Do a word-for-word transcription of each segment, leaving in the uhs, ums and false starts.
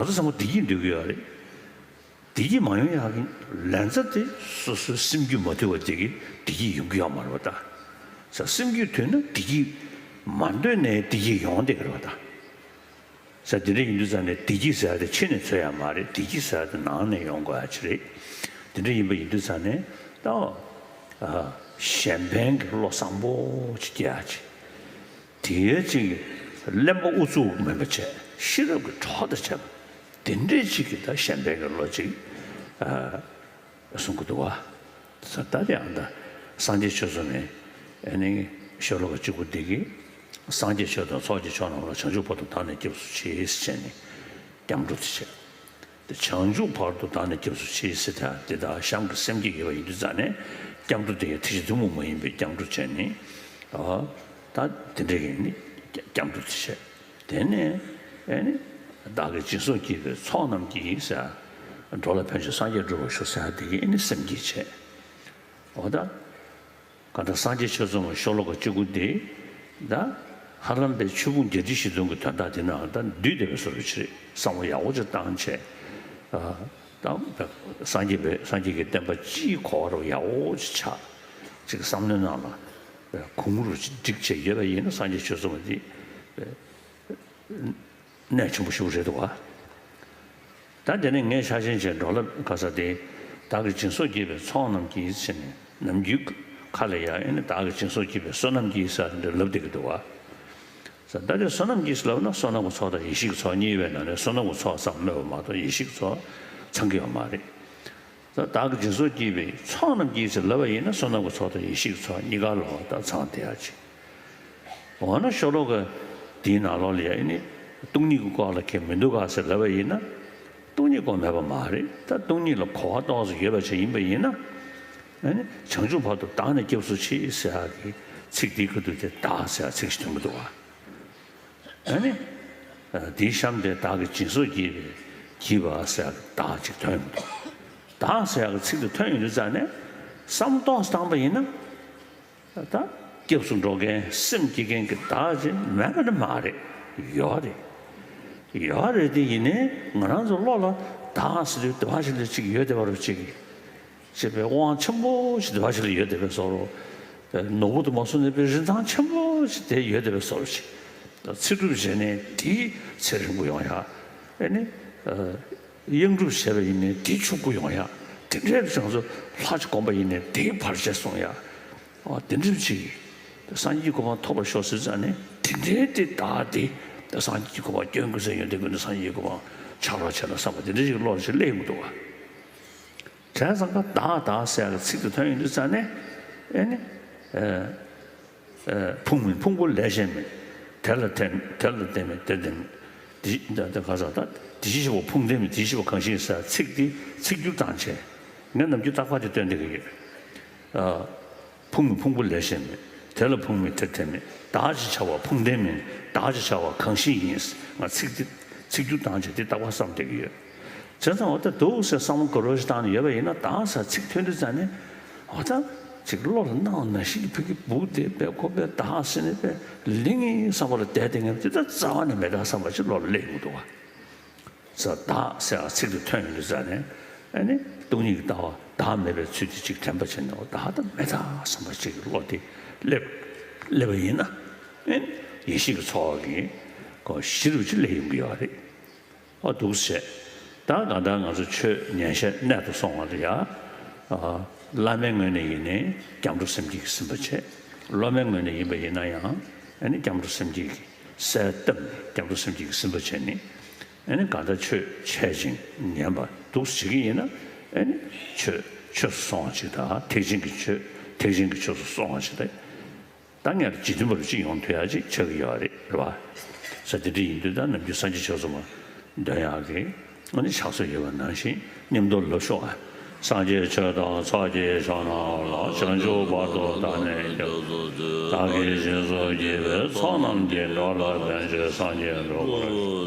ཚོ་ཚང་མ་བདེ་སྐྱིད་འདོད་ཀྱི་ཡོད་རེད། བདེ་སྐྱིད་མ་ཡོང་ཡག་གི་ལན་ཚ་དེ་སོ་སོའི་སེམས་རྒྱུད་མ་དུལ་བ་དེ་གིས་བདེ་སྐྱིད་ཡོང་གི་ཡོད་མ་རེད་པ་ད། ས་སེམས་རྒྱུད་དུལ་ན་བདེ་སྐྱིད་མ་འདོད་ནའི་བདེ་སྐྱིད་ཡོང་བསྡད་ཀྱི་རེད་པ་ད། ས་དེ་འདྲ་ཡིན་དུས་ཙང་ནས་བདེ་སྐྱིད་ཟེར་ཡ་དེ་ཕྱི་ནས་འཚོལ་ཡ་མ་རེད། བདེ་སྐྱིད་ཟེར་ཡ་དེ་ནང་ནས་ཡོང་དགོས་ཡ་ཅིག་རེད། དེ་འདྲ་ཡིན་པ་ཡིན་དུས་ཙང་ནས་ད་གཞན་ཕན་གྱི་བློ་བཟང་པོ་ཅིག་སྐྱེ་ཡ་ཅིག་དེའི་གཅིག་གི་གླེན་པ་ཨུ་ཚུགས་མིན་པ་བྱས། ཤེས་རབ་ཀྱི་གྲོགས་དང་བཅས་པ་དེ་འདྲའི་གཅིག་གི་ད་གཞན་ཕན་གྱི་བློ་གཅིག་གསུང་གི་འདུག་བ། ད་དེ་ཡང་ད་སངས་རྒྱས་ཆོས་ཚོགས་ནས་ཨ་ནི་ཤོ་ལོ་ཀ་གཅིག་པོ་འདི་གིས་སངས་རྒྱས་ཆོས་དང་ཚོགས་ཀྱི་མཆོག་རྣམས་ལ། བྱང་ཆུབ་བར་དུ་བདག་ནི་སྐྱབས་སུ་མཆི་ཟེར་བྱས་ནས་སྐྱབས་འགྲོ་དེ་བྱས། དེ་བྱང་ཆུབ་བར་དུ་བདག་ནི་སྐྱབས་སུ་མཆི་ཟེར་ད་དེ་དག་གཤམ་གྱི་སེམས་བསྐྱེད་ཡོད་པ་ཡིན་དུས་ཙང་ནས་སྐྱབས་འགྲོ་དེ་ཡང་ཐེག་ཆེན་ཐུན་མོང་མ་ཡིན་པའི་སྐྱབས་འགྲོ་བྱས་ནས། ཨ། ད་དེ་འདྲ་གི་ནི་སྐྱབས་འགྲོ་དེ་བྱས། དེ་ནས་ཨེ་ནི་བདག་གིས་སྦྱིན་སོགས་བགྱིས་པའི་ཚོགས་རྣམས་ཀྱིས་ཟེར། འགྲོ་ལ་ཕན་ཕྱིར་སངས་རྒྱས་འགྲུབ་པར་ཤོག་ཟེར་དེ་གི་ཨེ་ནི་སེམས་བསྐྱེད་བྱས། འོ་ད། གང་ལྟར་སངས་རྒྱས་ཆོས་ཚོགས་མ་ཤོ་ལོ་ཀ་གཅིག་པོ་འདི་ད་ཧ་ལམ་པའི་ཆོས་ཕུང་བརྒྱད་ཁྲི་བཞི་སྟོང་གི་དོན་དག་འདི་ནང་ད་འདུས་བསྡད་པའི་བཟོ་འདྲ་ཅིག་རེད། བསམ་བློ་ཡག་པོ་ཅིག་བཏང་བྱས། ཨ། ད་སངས་རྒྱས་པའི་སངས་རྒྱས་ཀྱི་བསྟན་པ་སྤྱིའི་གོ་བ་རུ་ཡག་པོ་ཅིག་ཆགས། ཅིག་བསམ་བློའི་ནང་ལ་གོང་རུ་ཅིག་བསྒྲིགས་བྱས་ཡོད་པ་ཡིན་ན་སངས་རྒྱས་ཆོས་ཚོགས་མ་འདི་གནད་ཆེན་པོ་ཞིག་རེད་འདུག་བ། ད་དེ་ནས་ངས་ཆ་ཤས་བྱས་འགྲོ་ལ་ག་ས་དེ་བདག་གིས་སྦྱིན་སོགས་བགྱིས་པའི་ཚོགས་རྣམས་ཀྱིས་ཟེར་ནས་ནམ་རྒྱུན་ཁ་ལ་ཡ་ཨེ་ནི་བདག་གིས་སྦྱིན་སོགས་བགྱིས་པའི་བསོད་ནམས་ཀྱིས་ཟེར་འདྲ་ལབ་བསྡད་ཀྱི་འདུག་བ། ས་ད་དེ་བསོད་ནམས་ཀྱིས་ལབ་ན་བསོད་ནམས་ཀྱི་ཚོགས་དང་ཡེ་ཤེས་ཀྱི་ཚོགས་གཉིས་ཡོད་པའི་ནང་ནས་བསོད་ནམས་ཀྱི་ཚོགས་ཙམ་སྨོས་པ་མ་གཏོགས་ཡེ་ཤེས་ཀྱི་ཚོགས་ཚང་གི་ཡོད་མ་རེད། ད་བདག་གིས་སྦྱིན་སོགས་བགྱིས་པའི་ཚོགས་རྣམས་ཀྱིས་ཟེར་ལབ་པ་ཡིན་ན་བསོད་ནམས་ཀྱི་ཚོགས་དང་ཡེ་ཤེས་ཀྱི་ཚོགས་གཉིས་ཀ་ལ་ད་ཚང་བསྡད་ཡ་ཅིག་འོ་ན་ཤོ་ལོ་ཀ་འདིའི་ནང་ལོགས་ལ་ཡ་ཨེ་ནི་སྟོང་ཉིད་ཀྱི་སྐོར་ལ་ཁྱེད་མི་འདུག་ག་ཟེར་ལབ་པ་ཡིན་ན། སྟོང་ཉིད་སྐོར་མེད་པ་མ་རེད། ད་སྟོང་ཉིད་ལ་གོ་བ་ཏོག་ཙམ་ཡོད་པ་ཅིག་ཡིན་པ་ཡིན་ན། ཨེ་ནི་བྱང་ཆུབ་བར་དུ་བདག་ནི་སྐྱབས་སུ་མཆི་ཟེར་ཡག་གི་ཚིག་འདིའི་ཁ་ཐུག་དེ་བདག་ཟེར་ཡག་ཚིག་ཅིག་ཐོན་གྱི་འདུག་བ། ཨ་ནི། འདིའི་གཤམ་དེ་བདག་གིས་སྦྱིན་སོགས་བགྱིས་པའི་བགྱིས་པ་ཟེར་ཡག་གི་བདག་ཅིག་ཐོན་ཡོང་གི་འདུག་བདག་ཟེར་ཡག་གི་ཚིག་དེ་ཐོན་ཡོང་དུས་ཙང་ནས་བསམ་ཏོག་ཙམ་བཏང་པ་ཡིན་ན། ད་སྐྱབས་སུ་འགྲོ་མཁན་སེམས་བསྐྱེད་མཁན་གྱི་བདག་ཅིག་མེད་པ་ནི་མ་རེད། ཡོད་རེད། ཡོད་རེད་དེ་ཡིན་ནའི་ང་རང་ཚོ་བློ་ལ་བདག་ཟེར་དུས་དེ་བ་ཞིག་ལ་ཅིག་ཡོད་དེ་བ་རུ་ཅིག་ཅེས་པའི་དབང་ཆེན་པོ་ཞིག་དེ་བ་ཞིག་ལ་ཡོད་དེ་བའི་བཟོ་འདྲ། ནོར་བུ་དུ་མ་སོང་ནས་པའི་རིན་ཐང་ཆེན་པོ་ཞིག་དེ་ཡོད་དེ་བའི་བཟོ་འདྲ་ཞིག་ཚེ་སྒྲུབ་བྱས་ནས་དེའི་ཚེ་རིང་པོ་ཡོང་ཡ། ཨེ་ནི། གཡང་སྒྲུབ་བྱས་པ་ཡིན་ནའི་དེ་ཕྱུག་པོ་ཡོང་ཡ། དེ་འདྲའི་བྱང་ཚོ་ལྷ་ཅིག་བསྒོམ་པ་ཡིན་ནའི་དེའི་བར་ཆད་སོང་ཡ། ཨ་དེ་འདྲ་ཅིག་སངས་རྒྱས་ཀྱི་གོ་འཕང་ཐོབ་པར་ཤོག་ཟེར་ཙང་ནས་དེ་འདྲའི་དེ་བདག་དེ་ད་སངས་རྒྱས་ཀྱི་གོ་འཕང་སྐྱོན་ཀུན་ཟད་ཡོན་ཏན་ཀུན་ཏུ་སངས་རྒྱས་ཀྱི་གོ་འཕང་ཆགས་རོགས་བྱས་ན་བསམ་པ་དེ་འདྲ་ཅིག་བློ་ལ་ཅིག་སླེབས་ཡོང་གི་འདུག་བ། བྱས་ཙང་ཀ་བདག་བདག་ཟེར་ཡག་གི་ཚིག་དེ་ཐོན་ཡོང་དུས་ཙང་ནས་ཨེ་ནི། ཕུང་མིན་ཕུང་པོ་ལས་གཞན་མིན། དེ་ལ་བརྟེན་དེ་ལ་བརྟེན་མིན་དེ་བརྟེན་མིན། དེ་དེ་ག་ས་ད་དེ་བཞིན་གཤེགས་པ་ཕུང་ལྡན་མིན། དེ་བཞིན་གཤེགས་པ་གང་ཞིག་ཡིན་ཟེར་ཚིག་དེ་ཚིག་སྒྱུར་བཏང་བྱས། ངས་ནམ་རྒྱུན་རྟག་པར་དེ་སྟོན་བསྡད་ཀྱི་ཡོད། ཕུང་མིན་ཕུང་པོ་ལས་གཞན་མིན། དེ་ལ་བརྟེན་མིན་དེ་ལ་བརྟེན་མིན། བདག་ཅེས་བྱ་བ་ཕུང་ལྡན་མིན། བདག་ཅེས་བྱ་བ་གང་ཞིག་ཡིན། ང་ཚིག་དེ་ཚིག་སྒྱུར་བཏང་བྱས་དེ་རྟག་པར་བསམ་བསྡད་ཀྱི་ཡོད། བྱས་ཙང་འོ་ད་འདུག་ཟེར་བསམ་བློ་ག་རེ་ཞིག་བཏང་ནས་ཡོད་པ་ཡིན་ན་བདག་ཟེར་ཚིག་ཐོན་དུས་ཙང་ནས་འོ་ད་ཅིག་བློ་ལ་སྣང་ན་ཞིག་ཕ་གི་སྦུག་དེ་པས་ཁོ་པས་བདག་ཟེར་ནས་པས་ལིང་ངེ་བསམ་པ་ལ་བསྡད་དེ་ངས་དེ་ད་རྩ་བ་ནས་མེད་ད་བསམ་པ་ཅིག་བློ་ལ་སླེབས་ཡོང་གི་འདུག་བ། ས་བདག་ཟེར་བ་ཚིག་དེ་ཐོན་ཡོང་དུས་ཙང་ནས་ཨ་ནི་སྟོང་ཉིད་ཀྱི་ལྟ་བ་བདག་མེད་པའི་ཚུལ་དེ་ཅིག་དྲན་པ་བྱས་ནས་འོ་བདག་ད་མེད་ད་བསམ་པ་ཅིག་བློ་དེ་སླེབས་སླེབས་པ་ཡིན་ན་ཨ་ནི་ཡེ་ཤེས་ཀྱི་ཚོགས་ཀྱི་གོ་གཞི་རུ་ཅིག་སླེབས་ཡོང་གི་ཡོད་རེད། ཨོ་འདུག་སེ། ད་གང་ལྟར་ང་ཚོ་ཆོས་ཉན་བཤད་གནད་དུ་སོང་བ་ལ་ཡ། ཨ། བླ་མའི་ངོས་ནས་ཡིན་ནའི་སྐྱབས་འགྲོ་སེམས་བསྐྱེད་ཀྱིས་ཟིན་པ་བྱེད། སློབ་མའི་ངོས་ནས་ཡིན་པ་ཡིན་ན་ཡང་ཨ་ནི་སྐྱབས་འགྲོ་སེམས་བསྐྱེད་ཀྱིས་གསལ་བཏབ་ནས་སྐྱབས་འགྲོ་སེམས་བསྐྱེད་ཀྱིས་ཟིན་པ་བྱས་ནས་ཨ་ནི་གང་ལྟར་ཆོས་འཆད་ཅིང་ཉན་པ་འདུག་སེ་བྱེད་ཀྱི་ཡིན་ན་ཨ་ནི་ཆོས་ཆོས་སུ་སོང་བ་ཅིག་དང་ཐེག་ཆེན་གྱི་ཆོས་ཐེག་ཆེན་གྱི་ཆོས་སུ་སོང་བ་ཅིག་དང་། ད་ངས་རྗེ་བཙུན་པ་རུ་ཅིག་ཡོང་ཐུབ་ཡག་ཅིག་ཆགས་ཀྱི་ཡོད་རེད། རེད་བ། ས་དེ་འདྲ་ཡིན་དུས་ད་ནམ་རྒྱུན་སངས་རྒྱས་ཆོས་ཚོགས་མ་འདོན་ཡག་གི་ཨ་ནི་ཕྱག་སྲོལ་ཡོད་པ་ནང་བཞིན་མཉམ་དུ་ལབ་ཤོག་ཨ། སངས་རྒྱས་ཆོས་དང་ཚོགས་ཀྱི་མཆོག་རྣམས་ལ། བྱང་ཆུབ་བར་དུ་བདག་ནི་སྐྱབས་སུ་མཆི། བདག་གིས་སྦྱིན་སོགས་བགྱིས་པའི་ཚོགས་རྣམས་ཀྱིས། འགྲོ་ལ་ཕན་ཕྱིར་སངས་རྒྱས་འགྲུབ་པར་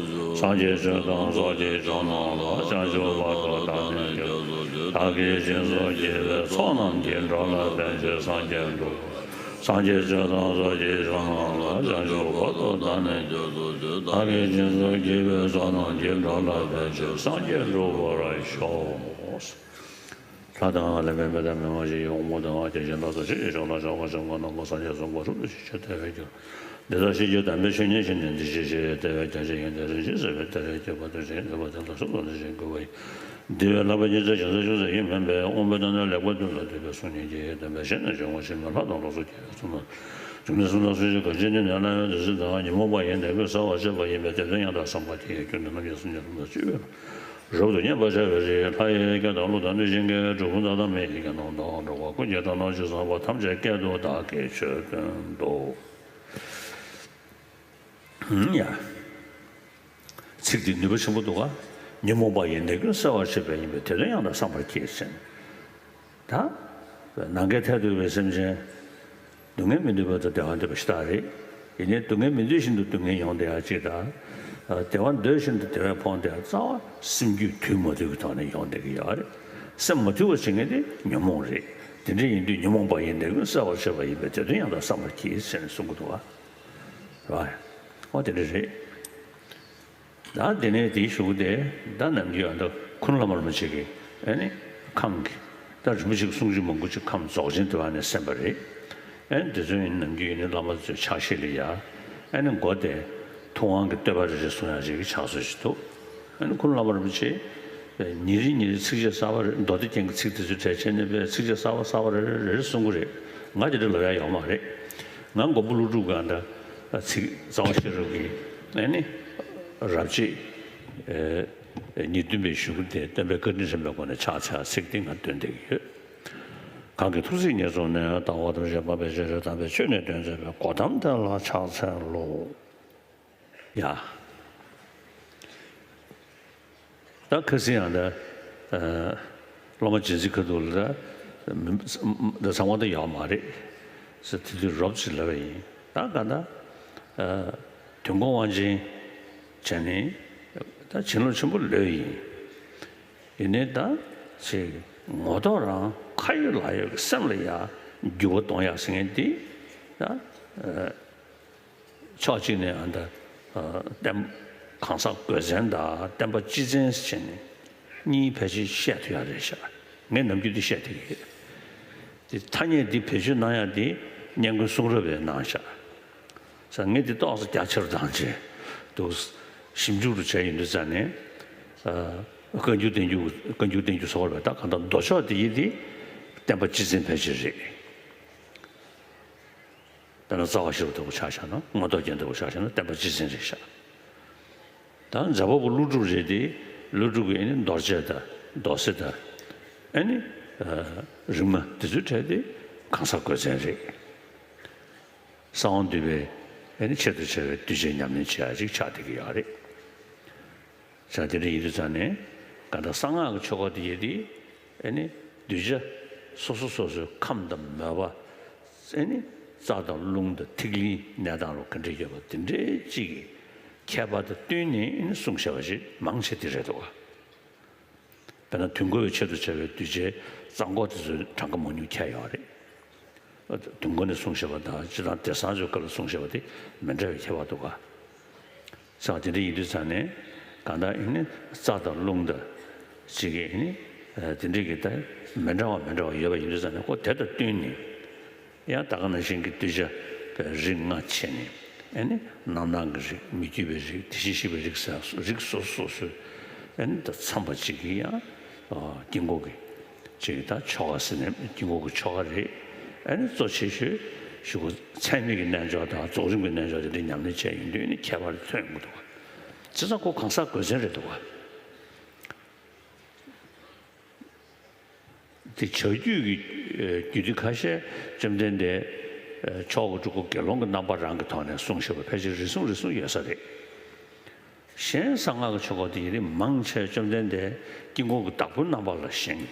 ཤོག། སངས་རྒྱས་ཆོས་དང་ཚོགས་ཀྱི་མཆོག་རྣམས་ལ། བྱང་ཆུབ་བར་དུ་བདག་ནི་སྐྱབས་སུ་མཆི། བདག་གིས་སྦྱིན་སོགས་བགྱིས་པའི་ཚོགས་རྣམས་ཀྱིས། འགྲོ་ལ་ཕན་ཕྱིར་སངས་རྒྱས་འགྲུབ་པར་ཤོག། སངས་རྒྱས་ཆོས་དང་ཚོགས་ཀྱི་མཆོག་རྣམས་ལ། བྱང་ཆུབ་བར་དུ་བདག་ནི་སྐྱབས་སུ་མཆི། བདག་གིས་སྦྱིན་སོགས་བགྱིས་པའི་བསོད་ནམས་ཀྱིས། འགྲོ་ལ་ཕན་ཕྱིར་སངས་རྒྱས་འགྲུབ་པར་ཤོག་ལྷ་དང་ལས་མི་མི་དང་མི་མ་ཡིན་དབང་པོ་དང་། བརྒྱ་བྱིན་ལྷ་དང་བཅས་ཀྱི་ཕྱོགས་ལ་བྱང་བ་ཕྱོགས་ཀྱི་རྣམ་པ་སངས་རྒྱས་གསུམ་ཀ་རབ་ཏུ་ཞི་བྱེད་དེ་བས་གྱུར། འདི་དག་ཤེས་བྱའི་དམ་པའི་ཆོས་ཉིད་ཕྱིར་ནི་འདི་ཤེས་ཤིང་། དེ་བས་ཀྱང་ཤེས་ཀྱང་དེ་རིང་ཇི་སྲིད་པའི་དེ་རིང་སྐྱེ་བ་དེ་བཞིན་ཉེ་བར་དེ་ལ་སོ་སོར་འདི་བཞིན་དགོས་པ་ཡིན། འདི་བས་ལྷག་པའི་ཉེས་བྱས་ཀྱང་ཚེ་ཆུད་ཟོས་ཡིན་མིན་པས། དབང་པོའི་སྟེང་ནས་ལེགས་པར་སྡུད་ལ་འདོད་པའི་གསུང་ཉིད་ཀྱིས། བསྟན་པའི་ཞལ་ནས་བྱུང་བ་ཞིག་ནི་ལྷ་དང་ལོངས་སུ་སྤྱོད་པའི་གསུང་རྣམས། འབྱུང་གནས་གསུམ་དང་གསུང་གཞི་གང་ཞིག་ནི་ནད་ལ་ཡང་དེ་བཞིན་དང་། ཉོན་མོངས་པ་ཡི་ནད་ཀུན་སེལ་བར་བྱེད་པ་ཡིན་པས། དེ་དོན་ཡང་དག་བསམ་པར་གྱིས། ཁྱོད་ནི་ནམ་ཞིག་སངས་རྒྱས་ལྷ་དང་བཅས་པའི་ལྷ་ཡི་སྐད་དང་ཀླུ་དང་གནོད་སྦྱིན་གྱི་སྒྲུབ་ཕུང་དག་དང་མི་ཡི་སྐད་དང་། འགྲོ་བ་ཀུན་གྱི་སྒྲ་རྣམས་ཇི་ཙམ་པ། ཐམས་ཅད་སྐད་དུ་བདག་གིས་ཆོས་བསྟན་ཏོ། ཡ། ཚིག་འདི་ནུས་པ་ཆེན་པོ་འདུག་ག་ཉོན་མོངས་པ་ཡི་ནད་ཀུན་སེལ་བར་བྱེད་པ་ཡིན་པས། དེ་དོན་ཡང་དག་བསམ་པར་གྱིས་ཟེར། ད། ནམ་མཁའི་མཐས་གཏུགས་པའི་སེམས་ཅན། སྡུག་བསྔལ་མི་འདོད་པ་དང་བདེ་བ་འདོད་པ་ཞེ་དྲག་རེད། ཡིན་ནའི་སྡུག་བསྔལ་མི་འདོད་བཞིན་དུ་སྡུག་བསྔལ་ཡོང་བསྡད་ཡ་གཅིག་དང་། བདེ་བ་འདོད་བཞིན་དུ་བདེ་བས་ཕོངས་བསྡད་ཡ། རྩ་བ་སེམས་རྒྱུད་དུས་མ་དུས་ཀྱི་ཐོག་ནས་ཡོང་བསྡད་ཀྱི་ཡོད་རེད། སེམས་མ་དུལ་བ་བྱེད་མཁན་དེ་ཉོན་མོངས་རེད། དེ་འདྲ་ཡིན་དུས་ཉོན་མོངས་པ་ཡི་ནད་ཀུན་སེལ་བར་བྱེད་པ་ཡིན་པས། དེ་དོན་ཡང་དག་བསམ་པར་གྱིས་ཟེར་ནས་གསུང་གི་འདུག་བ། རེད་བ། འོ་དེ་འདྲ་རེད། ད་དེ་ནས་དེའི་གཞུག་དེ་ད་ནམ་རྒྱུན་ཨ་ད་ཁུ་ནུ་བླ་མ་རིན་པོ་ཆེ་གིས་ཨ་ནི་ཁམས་ཀྱི་ད་རིན་པོ་ཆེ་གི་གསུང་ཆོས་མང་པོ་ཅིག་ཁམས་རྫོགས་ཆེན་དེ་བ་ནས་གསན་པ་རེད། ཨ་ནི་དེ་ཚོ་ཡིན་ནམ་རྒྱུན་ཡིན་ནི་བླ་མ་ཚོའི་ཕྱག་བཞེས་ལ་ཡ། ཨ་ནི་མགོ་དེ་ཐུབ་དབང་གི་བསྟོད་པ་རེ་རེ་གསུང་ཡ་ཅིག་གི་ཕྱག་སྲོལ་ཞིག་འདུག་ཨ་ནི་ཁུ་ནུ་བླ་མ་རིན་པོ་ཆེ་ཉིན་རེ་ཉིན་རེ་ཚིགས་བཅད་གསར་པ་རེ་མདོ་སྡེ་རྒྱན་གྱི་ཚིག་དེ་ཚོའི་གྲས་བྱས་ནས་པའི་ཚིགས་བཅད་གསར་པ་གསར་པ་རེ་རེ་རེ་རེ་གསུང་གི་རེད། ང་དེ་འདྲ་ལབ་ཡ་ཡོད་མ་རེད། ང་མགོན་པོ་ཀླུ་སྒྲུབ་གི་ཨ་ད་ཚིག་རྩ་བ་ཤེས་རབ་ཀྱི་ཨ་ནི་རབ་བྱེད་ཨེ་ཉེར་བདུན་པའི་གཞུག་གུ་དེ་སྟོན་པའི་བཀའ་དྲིན་དྲན་པའི་སྒོ་ནས་ཕྱག་འཚལ་ཚིག་འདི་ང་འདོན་བསྡད་ཀྱི་ཡོད། གང་གི་ཐུགས་སྲས་ཉེར་བཟུང་ནས། ལྟ་བ་ཐམས་ཅད་སྤངས་པའི་ཕྱིར། དམ་པའི་ཆོས་ནི་སྟོན་མཛད་པའི། གོ་ཏམ་དེ་ལ་ཕྱག་འཚལ་ལོ། ཡ། ད་ཁ་སང་ཡང་ད་ཨ་སློབ་མ་རྗེས་འཛིན་ཁ་ཐུག་ལ་ད་མི་ད་ཚང་མ་ད་ཡོད་མ་རེད་ཟེར་དེ་དུས་རོབ་ཅིག་ལབ་པ་ཡིན། ད་ག་ད་ཨ་དུས་འཁོར་དབང་ཆེན་བྱས་ནས་ད་བྱིན་རླབས་ཆེན་པོ་ལོས་ཡིན། ཡིན་ནའི་ད་ཅིག་ངོ་ཐོག་རང་ཁ་ཡོད་ལག་ཡོད་ཀྱི་སེམས་ལ་ཡ་འགྱུར་བ་གཏོང་ཡག་ཟེར་མཁན་འདི་ད་ཨ། ཕྱོགས་གཅིག་ནས་ཨ་ད་ཨ་བསྟན་གང་ཟག་དགོས་མཚན་དང་བསྟན་པ་སྤྱི་མཚན་ཟེར་ནས་གཉིས་ཕལ་ཆེར་བཤད་ཐུབ་ཡག་རེད་ཤག་ངས་ནམ་རྒྱུན་འདི་བཤད་བསྡད་ཀྱི་ཡོད། དེ་ཐ་སྙད་འདི་བེད་སྤྱོད་གནང་ཡག་འདི་སྙན་ཁུལ་གསུང་རབ་པས་གནང་ཤག་ས་ངས་འདི་ཏོག་ཙམ་རྒྱ་ཆེར་བཏང་བྱས་འདུག་ཞིབ་འཇུག་རུ་བྱས་ཡིན་དུས་ཙང་ནས་ཨ་བཀའ་འགྱུར་བསྟན་འགྱུར་བཀའ་འགྱུར་བསྟན་འགྱུར་ཟེར་བ་རེད་པས། ད་གང་ལྟར་མདོ་ཕྱོགས་འདི་ཡི་འདི་བསྟན་པ་སྤྱི་མཚན་ཕལ་ཆེར་རེད། དཔེར་ན་རྩ་བ་ཤེས་རབ་ལྟ་བུ་ཆ་བཞག་ན། མངོན་རྟོགས་རྒྱན་ལྟ་བུ་ཆ་བཞག་ན་བསྟན་པ་སྤྱི་མཚན་རེད་ཤག་ད་མཛད་པ་པོ་ཀླུ་སྒྲུབ་རེད་དེ། ཀླུ་སྒྲུབ་ཀྱི་ཨ་ནི་མདོ་རྒྱུད་དང་མདོ་སྲིད་དང་ཨ་ནི་ཨ་རིམ་ལྔ་དེ་ཚོའི་གྲས་དེ་གང་ཟག་དགོས་མཚན་རེད། གསང་བ་འདུས་པའི་ཨ་ནི་ཆེད་དུ་བྱ་བའི་གདུལ་བྱའི་ཉམས་ལེན་བྱེད་ཡག་ཅིག་ཆགས་བསྡད་ཀྱི་ཡོད་རེད། ས་དེ་འདྲ་ཡིན་དུས་ཙང་ནས་གང་ལྟར་གསང་སྔགས་ཀྱི་ཆོ་ག་དེ་ཡོད་དེ། ཨ་ནི་གདུལ་བྱ་སོ་སོ་སོ་སོའི་ཁམས་དང་མོས་པ། ཨ་ནི་རྩ་དང་རླུང་དང་ཐིག་ལེའི་གནས་སྟངས་ལ་ག་འདྲ་ཡོད་པ་དེ་འདྲའི་གཅིག་གི་ཁྱད་པར་དང་བསྟུན་ནས་ཨ་ནི་གསུངས་བཞག་པ་ཞིག་མང་ཆེ་དེ་རེད་འདུག་ག་དཔེར་ན་དུས་འཁོར་བའི་ཆེད་དུ་བྱ་བའི་གདུལ་བྱའི་རྩ་འགོ་དེ་ཚོའི་གྲངས་ཀ་མང་ཉུང་ཁྱད་ཡོད་རེད། དུས་འཁོར་ནས་གསུངས་བཞག་པ་དང་སྤྱིར་བཏང་དེང་སང་ཚོའི་སྐབས་ལ་གསུངས་བཞག་པ་དེ་མི་འདྲ་བའི་ཁྱད་པར་འདུག་ག་ས་དེ་འདྲ་ཡིན་དུས་ཙང་ནས་གང་ལྟར་ཨ་ནི་རྩ་དང་རླུང་དང་གཅིག་གི་ཨ་ནི་དེ་འདྲའི་གི་ད་མི་འདྲ་བ་མི་འདྲ་བ་ཡོད་པ་ཡིན་དུས་ཙང་ནས་ཁོ་དེ་དང་བསྟུན་ནས་ཡང་ད་ག་ནང་བཞིན་གྱི་གདུལ་བྱ་རིགས་ལྔ་ཕྱེ་ནས་ཨ་ནི་རྣམ་སྣང་གི་རིགས། མི་བསྐྱོད་པའི་རིགས། དེ་བཞིན་གཤེགས་པའི་རིགས་ཟེར་རིགས་སོ་སོ་སོའི་ཨ་ནི་ད་མཚམས་པ་གཅིག་གི་ཡང་དཀྱིལ་འཁོར་གྱི་ཅིག་ད་ཆོ་ག་ཟེར་ནས་དཀྱིལ་འཁོར་གྱི་ཆོ་ག་རེད། ཨ་ནི་གཙོ་ཆེ་ཤོས་ཤོག་གུ་ཚད་མིན་གྱི་རྣལ་འབྱོར་དང་རྫོགས་རིམ་གྱི་རྣལ་འབྱོར་དེ་འདྲའི་ཉམས་ལེན་བྱས་ཡོང་དུས་ནི་ཁྱད་པར་ཐོན་ཡོང་གི་འདུག་ག་བྱས་ཙང་ཁོ་གང་ཟག་དགོས་མཚན་རེད་འདུག་ག་དེ་བྱ་རྒྱུད་ཀྱི་རྒྱུད་སྡེ་ཁ་ཤས་བཅོམ་ལྡན་འདས་མཆོག་གི་སྤྲུལ་སྐུ་དགེ་སློང་གི་རྣམ་པ་རང་གི་ཐོག་ནས་གསུངས་བཞག་པ་ཕལ་ཆེར་རེ་ཟུང་རེ་ཟུང་ཡོད་ས་རེད། གཞན་གསང་སྔགས་ཀྱི་ཆོ་ག་དེ་ཡི་རིགས་མང་ཆེ་བཅོམ་ལྡན་འདས་དཀྱིལ་འཁོར་གྱི་བདག་པོའི་རྣམ་པ་ལ་བཞེངས་ནས།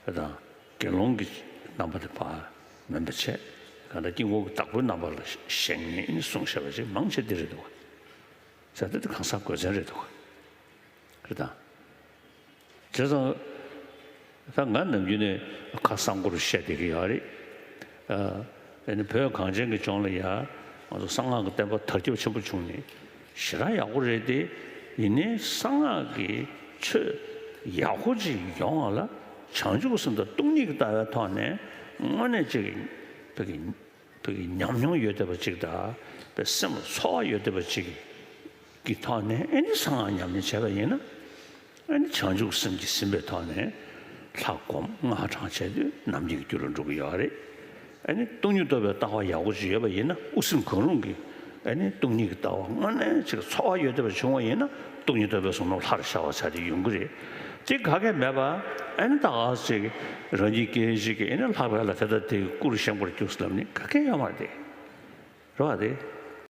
དེ་དང་དགེ་སློང་གི་རྣམ་པ་དེ་ཕར་མིན་པ་བྱས། གང་ལྟར་དཀྱིལ་འཁོར་གྱི་བདག་པོའི་རྣམ་པ་ལ་བཞེངས་ནས་གསུངས་བཞག་པ་ཅིག་མང་ཆེ་འདི་རེད་འདུག་ག་ཟེར་དེ་དེ་གང་ཟག་དགོས་མཚན་རེད་འདུག་ག་རེད་དང་། བྱས་ཙང་ད་ང་ནམ་རྒྱུན་ནས་ཁ་གསང་སྐོར་བཤད་བསྡད་ཀྱི་ཡོད་རེད། ཨ་ དེ་ནི་བོད་གངས་ཅན་གྱི་ལྗོངས་ལ་ཡ་ང་ཚོ་གསང་སྔགས་ཀྱི་བསྟན་པ་དར་ཁྱབ་ཆེན་པོ་བྱུང་ནས་ཞེ་དྲག་ཡག་པོ་རེད་དེ། ཡིན་ནའི་གསང་སྔགས་ཀྱི་ཆོས་ཡག་པོ་ཅིག་ཡོང་བ་ལ་བྱང་ཆུབ་སེམས་དང་སྟོང་ཉིད་ཀྱི་ལྟ་བའི་ཐོག་ནས་དངོས་གནས་ཅིག་བོད་ཀྱི་བོད་ཀྱི་ཉམས་མྱོང་ཡོད་བསྡད་པ་ཅིག་དང་བོད་སེམས་ལ་ཚོར་བ་ཡོད་བསྡད་པ་ཅིག་གི་ཐོག་ནས་ཨེ་ནི་གསང་སྔགས་ཉམས་ལེན་བྱས་པ་ཡིན་ན། ཨ་ནི་བྱང་ཆུབ་སེམས་ཀྱིས་ཟིན་པའི་ཐོག་ནས་ལྷ་སྒོམ་སྔགས་བགྲང་བྱས་དུས་རྣམ་མཁྱེན་གྱི་རྒྱུ་ལ་འགྲོ་གི་ཡོད་རེད། ཨ་ནི་སྟོང་ཉིད་རྟོགས་པའི་ལྟ་བ་ཡག་པོ་ཅིག་ཡོད་པ་ཡིན་ན་དབུ་སེམས་གང་རུང་གིས་ཨ་ནི་སྟོང་ཉིད་ཀྱི་ལྟ་བ་དངོས་གནས་ཅིག་ཚོར་བ་ཡོད་བསྡད་པ་བྱུང་བ་ཡིན་ན་སྟོང་ཉིད་རྟོགས་པའི་བསོད་ནམས་ལྷར་ཤར་བ་ཆགས་ཏེ་ཡོང་གི་རེད། དེ་ག་གེ་མེད་པ་ཨ་ནི་ད་ག་ཅིག་རང་ཉིད་སྐད་ཅིག་གིས་ཨ་ནི་ལྷག་པའི་ལ་དེ་ལྟ་དེ་སྐུར་བཞེངས་པར་གྱུར་ཟེར་ལབ་ནི་ག་གེ་ཡོད་མ་རེད་དེ། རེད་བ་དེ།